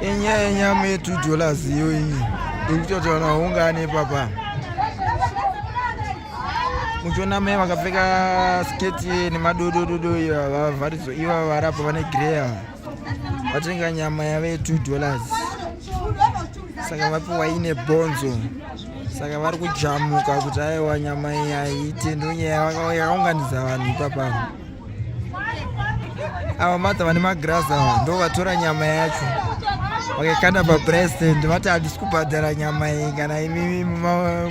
Inyaya yenyama ye2 dollars iyo iyi iri kutotaura ungane ipapa. Muchiona mai vakapfeka sketi nemadodododo iyo vavharidzwa iva varapa vane grey ava vatenga nyama yave ye2 dollars, saka vapiwa ine bhonzo, saka vari kujamuka kuti aiwa, nyama iyi haiite. Ndonyaya yakaunganidza vanhu ipapa. Ava madha vane magirazi ava ndo vatora nyama yacho vakaikanda papresident, vati handisi kubhadhara nyama iyi kana imimi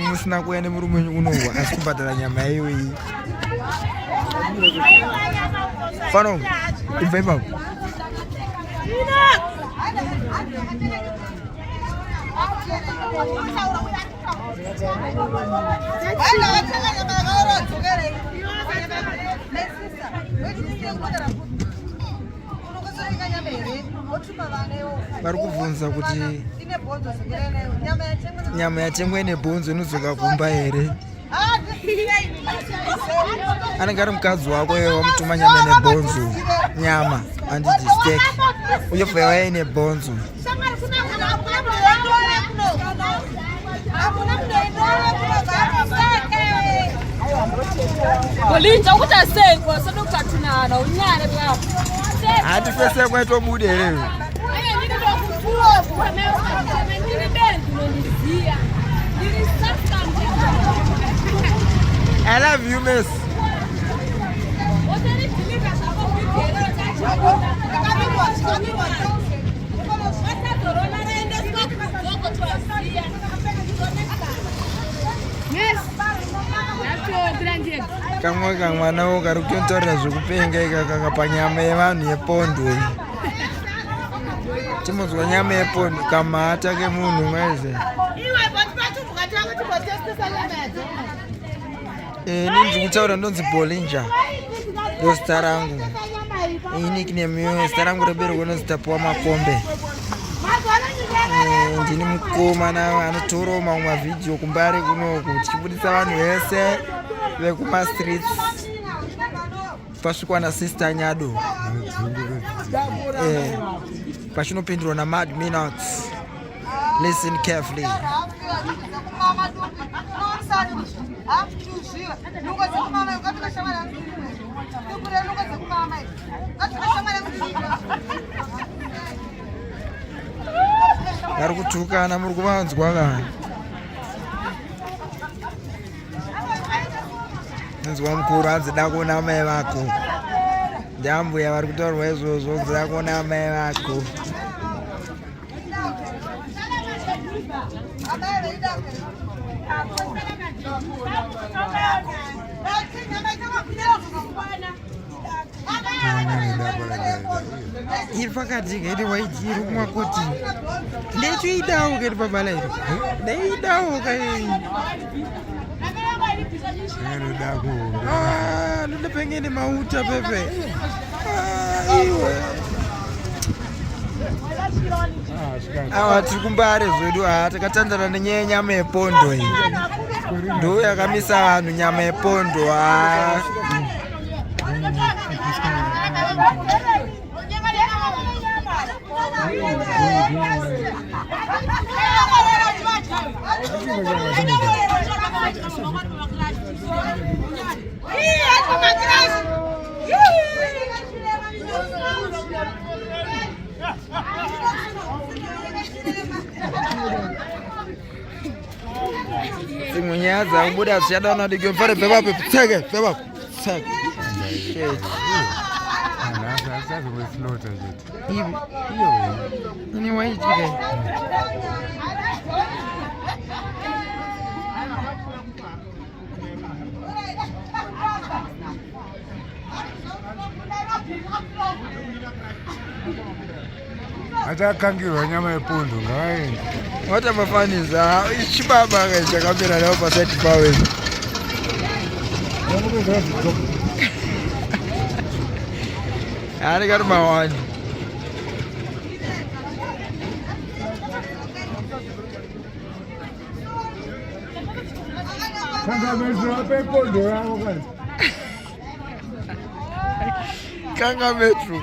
musina kuuya nemurume wenyu kunohwa, asi kubhadhara nyama iyoyi. Fano ibva ipapo. Vari kubvunza kuti nyama yatengwa ine bhonzo inodzoka kumba here. Anenge ari mukadzi wako iwe wamutuma nyama ine bhonzo, nyama handiti steak, uyobva yauya ine bhonzo. Bolinja ukuthi asekho sonokukathunana unyane lapho. Hati fese kwaitobude here? Aye, ndinokutuwa ndiri benzi unondiziya. Ndiri substance. I love you, miss. Otari zvako video Vasadzorona raendeswa kudzoko twasiya. Yes. Nacho 300. Kamwe kamwanawo kari kutontaurira zvekupenga ikakaka panyama yevanhu yepondo iyi. Timbonzwa nyama yepondo kamhata kemunhu maize. Ini ndiri kutaura ndonzi Bolinja, ndo zita rangu. Iyi nickname iyoyo, zita rangu rebereko ndonzi Tapuwa Makombe. Ndini mukomana anotorawo mamwe mavhidhiyo kuMbare kunoku, tichibudisa vanhu vese vekumastreets. Pasvikwa nasister Nyado, pachinopindurwa namad minutes. Listen carefully. Vari kutukana, muri kuvanzwa ka? Nzwa mukuru hanzi da kuona amai vako. Ndiambuya vari kutaurwa izvozvo, nzi da kuona amai vako. Iri pakati kaiti waiti iri kumakoti ndechoidawo kaiti pabala iri ndaidawo kai. Ah, ndoda pengene mauta pepe. Ah, iwe awa tiri kuMbare zvedu. Haa, takatandana nenyaya yenyama yepondo iyi, ndo yakamisa vanhu, nyama yepondo. Haa. Dzimwe nyaya dzakubuda dzichada ona dike mfare bvepapo tseke bvepapo tseke. Shit. Ivi ini waitika. Achakangirwa nyama yepondo, ngavaende. Watamafanisa chibaba chakamira navo paside pawe. Anenge ari mawani. Kanga metro ape pondo yavo kani. Kanga metro.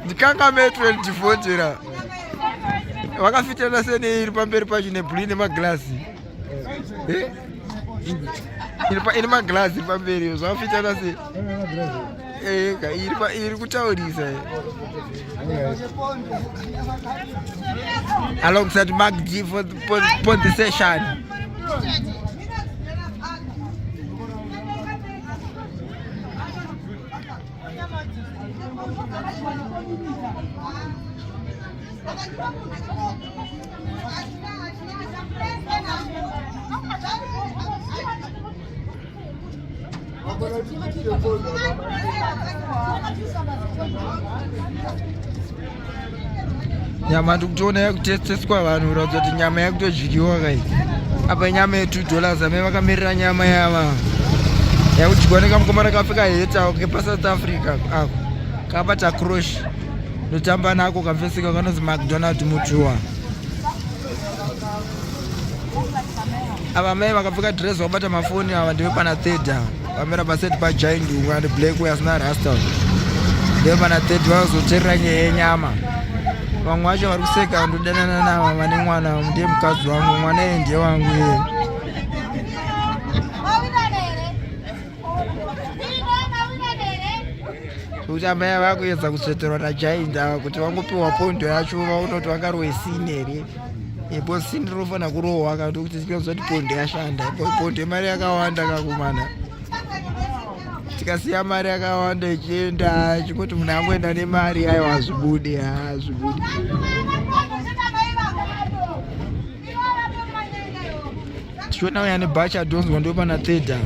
Ndikanga metro ndivhotera. Vakafitirana sene iri pamberi pacho neblue nemaglass. Eh? Iri maglass pamberi zvakafitirana se. Ega iri pa iri kutaurisa. Alongside Mark G for the session. Nyama ndikutoona yakutesteswa vanhu kuratidza kuti nyama yakutodyiwa kai. Apa nyama ye 2 dollars amai vakamirira nyama yava yakudyiwa nekamukomana kapfeka heti ako kepaSouth Africa ako kabata crush ndotamba nako kamfesika kanonzi McDonald Mutua. Ava mai vakapfeka dress vakabata mafoni ava ndive pana third ava vamira paseti pagiant umwe ane black uyo asina rasta ndive pana third vazoterera nyaya yenyama. Vamwe vacho vari kuseka ndodanana nava vane mwana ndiye mukadzi wangu mwana iye ndiye wangu iye. Kuti amai vakuedza kutsveterwa nagiant ava kuti vangopiwa pondo yacho vaona kuti vangarowe sini here. Ipo sini rinofanira kurohwa ka ndokuti tinozwa kuti pondo yashanda. Pondo yemari yakawanda kakumana. Tikasiya mari yakawanda ichienda chingoti munhu angoenda nemari aiwa hazvibudi hazvibudi. Tichiona uya nebhachi adhonzwa ndo pana third apa.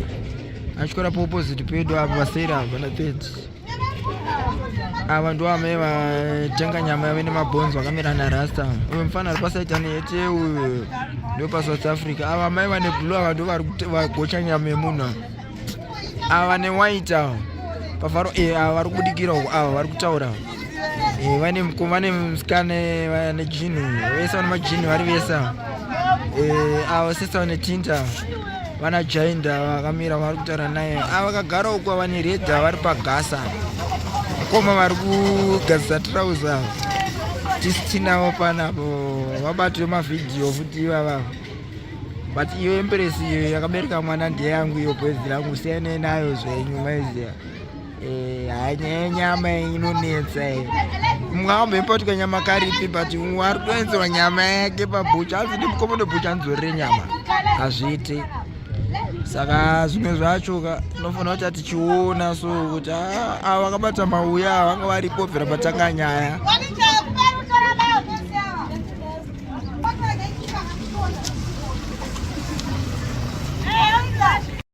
Achikora paopposite pedu apa paseri apa pana third. Ava ndo amai vatenga nyama yave nemabhonzo vakamira narasta. Uyu mufana ari pasaita nehete uyu ndo paSouth Africa. Ava amai vane blue ava ndo vari vagocha nyama yemunhu ava. Ava newhite ava pavharo ava vari kubudikira uku ava vari kutaura. Vane vane musikana vane jini vese vane majini vari vese ava. Ava sista vane tinta vana jainda vakamira vari kutaura naye. Ava vakagara uku ava nered ava vari pagasa. Koma vari kugadzisa trouser ava. Tisi tinavo panapo vabatwe mavhidhiyo futi ivava. But iyo empress iyo yakabereka mwana ndiye yangu iyo boys rangu siyanai nayo zvenyu maiziya. Hai nyaya yenyama inonetsa iyi. Mungambopatuka nyama karipi but ari kutoenzewa nyama yake pabhucha hanzi ndimukomana webhucha anzorere nyama hazviiti. Saka zvimwe zvacho ka tinofanira kuti tichiona so kuti ava vakabata mauya ava vanga varipo bvira patanga nyaya.